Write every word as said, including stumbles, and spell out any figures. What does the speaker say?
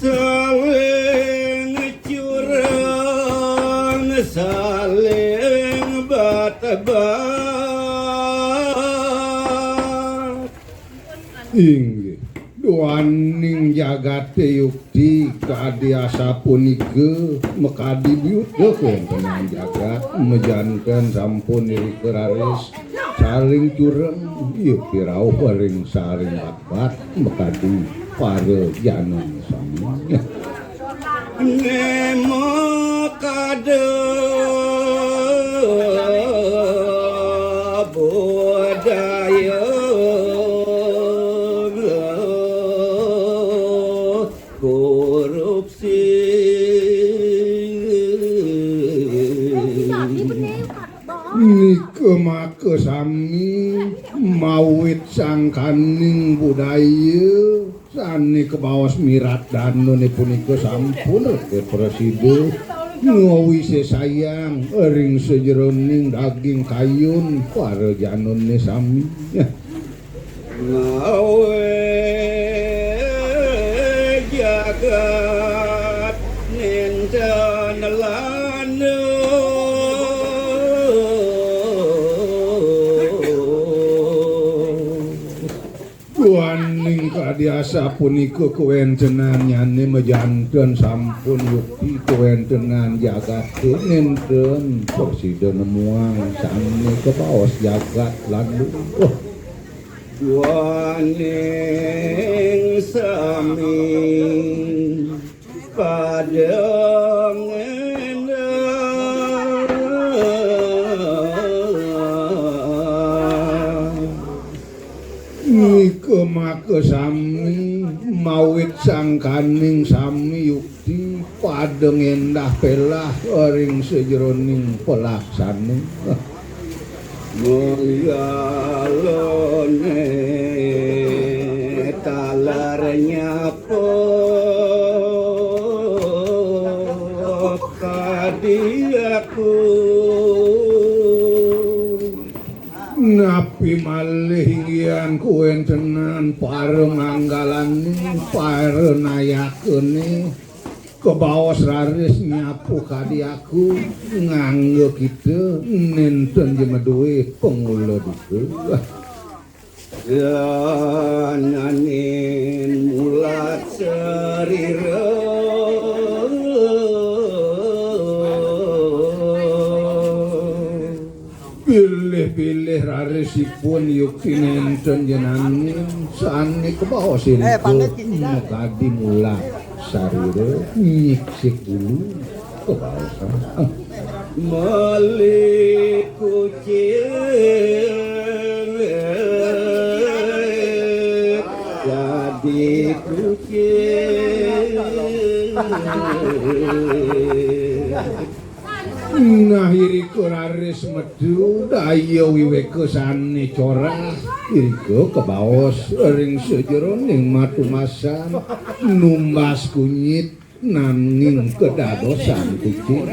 Saling curang, saling bat-bat. Inggih, duaning jagaté yukti kadi asapunika, makadi biuta kawéntenan jagat, majanten sampun irika raris saring cureng, yukti rauh ring saring bat-bat, makadi para jananing sami. Né makada budaya korupsi. Nika maka sami mawit sangkaning budaya sané kabaos mirat danané punika sampun prasida ngawisésayang ring sajeroning daging kayun para janané sami. Ngawé jagat nénten lana Duaning kadi asapunika kawéntenannyané majanten sampun yukti kawéntenan jagaté nénten prasida nemuang sané kabaos jagat lan luh. Duaning sami pada ngenah. Nika maka sami mawit sangkaning sami yukti pada ngendah pelah ring sajeroning pelaksana. Manggalané taler nyapa kadi aku. Napi malih inggihan kawéntenan para manggalané, para nayakané, kabaos raris nyapu kadi aku, ngangga kita nénten ja madué pangula duka. Dananing mulat sarira. Pilih-pilih rarisipun yukti nénten ja nanging sané kabaos Eh, irika pamit, Cik Sila. Makadi mulat sarira nyiksik bulu kabaosan. Meli kucing dadi kucing. Nah, irika raris metu daya wiwéka sané corah, irika kabaos ring sajeroning matumasan numbas kunyit nanging kadadosan kucing.